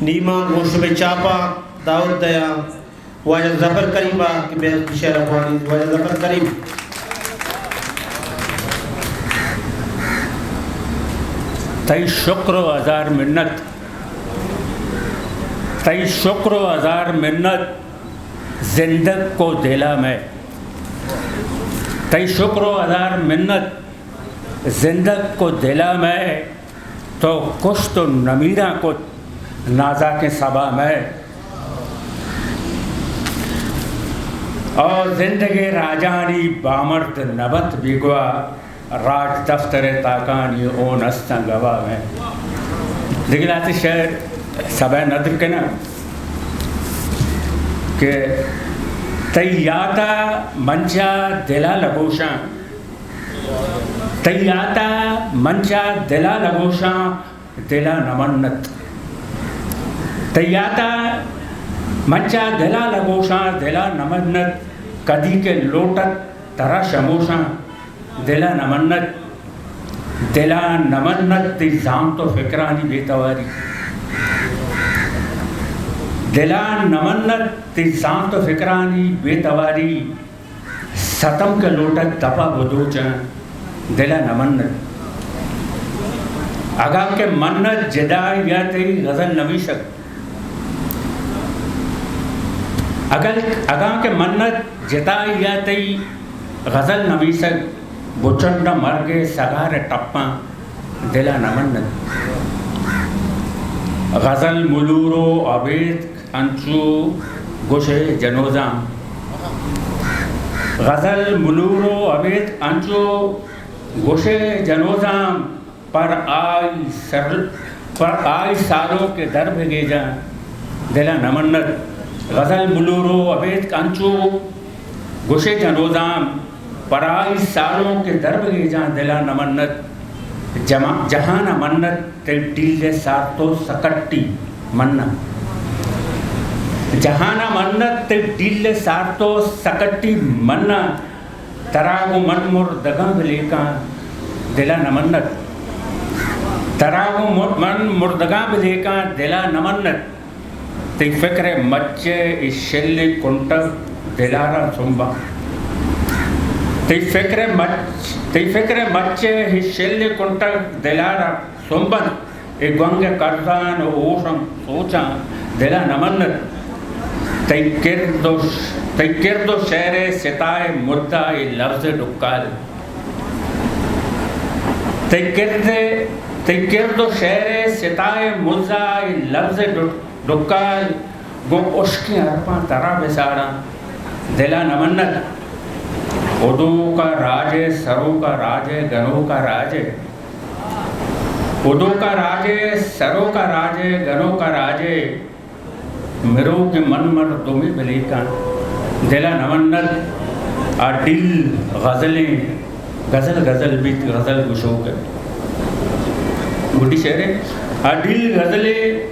نیماں گوں شمے چاپاں دعوت دیاں واجہ ظفر کریم ءَ کہ بیا شعر ءَ خوانیت۔ واجہ ظفر کریم۔ تئی شکر و ہزار منت، تئی شکر و ہزار منت، زندگ کو دلا میں۔ تئی شکر و ہزار منت، زندگ کو دلا میں۔ تو کشت و نمیراں کت نازاکیں سبا مئے۔ او زندگیں راجانی بامرد نبنت بیگواہ، راج دفتر ءِ تاکانی ہون استاں گواہ مئے۔ دگہ لہتے شعر سبا ندر کناں کہ تئی یات ءَ من چہ دل ءَ لگوشاں، تئی یات ءَ من چہ دل ءَ لگوشاں، دل ءَ نہ منت۔ تئی یات ءَ من چہ دل ءَ لگوشاں، دل ءَ نہ منت۔ کدی کہ لوٹت ترا شموشاں، دل ءَ نہ منت۔ دل ءَ نہ منت تئی زانت و فکرانی بے تواری۔ دل ءَ نہ منت تئی زانت و فکرانی بے تواری۔ ستم کہ لوٹت دپ ءَ بدوچاں، دل ءَ نہ منت۔ اگاں کہ منت جدائی ءَ تئی غزل نویسگ، اگل-، اگاں کہ منت جدائی ءَ تئی غزل نویسگ، بچنڈ ءَ مرگ ءِ سگار ءِ ٹپاں، دل ءَ نہ منت۔ غزل ملور و ابیتک انچو گوشئے جنوزام۔ غزل ملور و ابیتک انچو گوشئے جنوزام، پر آئی سر، پر آئی سالوں کے در بگیجاں، دل ءَ نہ منت۔ غزل ملور و ابیتک انچو گوشئے جنوزام، پر آئی سالوں کے در بگیجاں، دل ءَ نہ منت۔ جما-، جہان ءَ منت تئی ڈیل ءِ سارت و سکٹی مناں۔ جہان ءَ منت تئی ڈیل ءِ سارت و سکٹی مناں۔ ترا گوں من مردگاں بلیکاں، دل ءَ نہ منت۔ ترا گوں مر-، من مردگاں بلیکاں، دل ءَ نہ منت۔ تئی فکر ءِ مچ ءِ اے شلیں کنٹگ دل ءَ را سمباں۔ تئی فکر ءِ مچ، تئی فکر ءِ مچ ءِ اے شلیں کنٹگ دل ءَ را سمبنت۔ اے گونگ ءِ کرزان ءُ ہوشاں سوچاں دل ءَ نہ منت۔ تئی کرد ءُ ش-، تئی کرد ءُ شعر ءِ ستا ءِ مزا اے لبز ءِ ڈکال۔ تئی کرد ءِ، تئی کرد ءُ شعر ءِ ستا ءِ مزا اے لبز ءِ ڈک-، ڈکال۔ گوں ہشکیں ہرپاں ترا بساڑاں دل ءَ نہ منت۔ ہدوک ءَ راج ءِ، سروک ءَ راج ءِ، گنوک ءَ راج ءِ۔ ہدوک ءَ راج ءِ، سروک ءَ راج ءِ، گنوک ءَ راج ءِ۔ مروک من مردمے بلیکاں دل ءَ نہ منت۔ آ ڈیل غزلیں، غزل غزل بیت، غزل گشوک ءِ۔ گڈی شعرے۔ آ ڈیل غزلیں،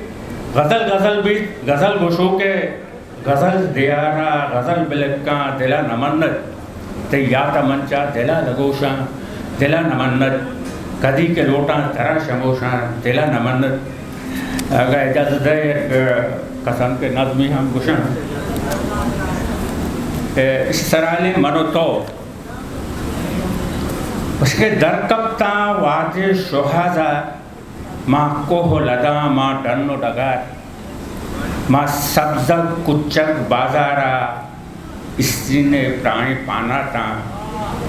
غزل غزل بیت، غزل گشوک ءِ۔ غزل دیار ءَ غزل بلکاں دل ءَ نہ منت۔ تئی یات ءَ من چہ دل ءَ لگوشاں دل ءَ نہ منت۔ کدی کہ لوٹاں ترا شموشاں دل ءَ نہ منت۔ اگاں اجازت دئے، یک کسان کہ نظمی ہم گوشاں۔ اے، اش سرالیں من ءُ تو۔ اش کہ در کپتاں وادے شوہاز ءَ، ماں کوہ ءُ لداں، ماں ڈن ءُ ڈگار، ماں سبزگ کچگ بازار ءَ، استرین ءِ پراہیں پاناتاں،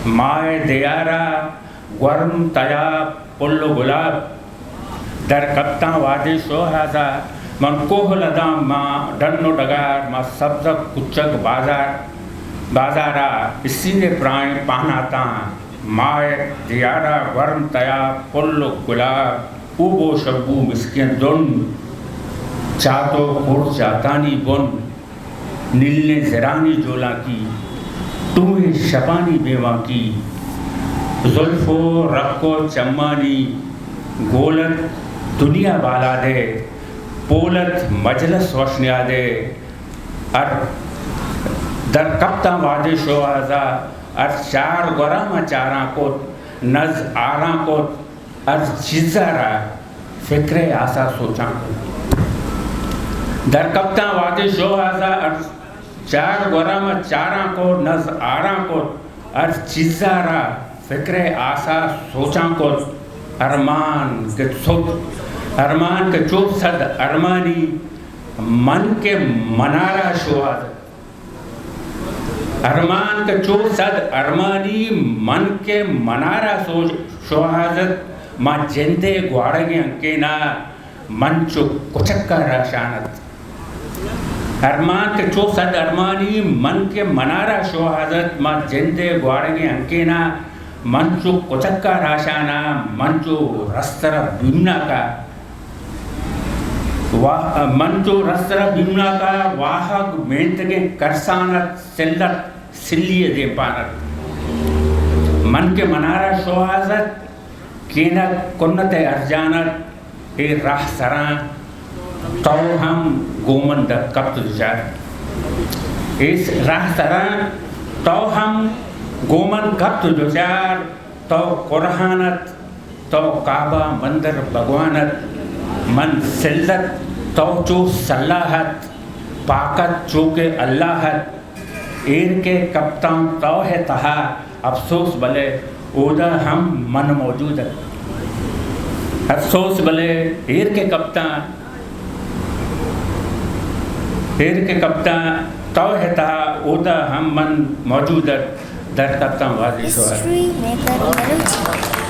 ماہ ءِ دیار ءَ گورم تیاب پل ءُ گلاب۔ در کپتاں وادے شوہاز ءَ، من کوہ ءُ لداں، ماں ڈن ءُ ڈگار، ماں سبزگ کچگ بازار، بازار ءَ، استرین ءِ پراہیں پاناتاں، ماہ ءِ دیار ءَ گورم تیاب پل ءُ گلاب۔ او بو شبو مسکیں دن، چات ءُ خور چاتانی بن، نیلیں زرانی جولانکی، ٹوہیں شپانی بے وانکی، زلف ءُ رک ءُ چمانی گولت دنیا بالادے، پولت مجلس وش نیادے۔ ہر در کپتاں وادے شوہاز ءَ، ہر چار گوراں ما چاراں کت، نز آراں کت۔ ہر چیز ءَ را فکر ءِ آسا سوچاں کت۔ در کپتاں وادی شوہاز ءَ، ہر چار گورا ما چاراں کت، نز آراں کت، ہر چیزا را فکر آسا سوچاں کت۔ ارمان کہ صد، ارمان کہ چو صد ارمانی، من کہ منارا شوہاز ات۔ ارمان کہ چو صد ارمانی، من کہ منارا سوچ شوہاز ات، ما جندے گواڑگیں انکینا من چو کچک ءَ راشان ات۔ ارمان کہ چو صد ارمانی، من کہ منارا شوہاز ات، ما جندے گواڑگیں انکینا من چو کچک ءَ راشان ات، من چو رستر بیمناک ءَ واہ، من چو رستر بیمناک ءَ واہگ مینتگیں کرسان ات، سلت سلی ءِ دیمپان ات۔ من کہ منارا شوہاز ات، کینگ کنت ءِ ارجان ات، اے راہ سراں تو ہم گوں من د-، کپت دچار۔ اے س-، راہ سراں تو ہم گوں من کپت دچار، تو قرآن ات، تو کعبہ مندر بھگوان ات، من سلت تو چو سلاہ ات، پاک ات چو کہ اللہ ات۔ ایر کہ کپتاں تو ءِ تہا افسوس، بلے اودا ہم من موجود ات۔ افسوس، بلے ایر کہ کپتاں، ایر کہ کپتاں تو ءِ تہا اودا ہم من موجود ات۔ در کپتاں وادی شوہاز ات۔ ہسٹری میکر بلوچی۔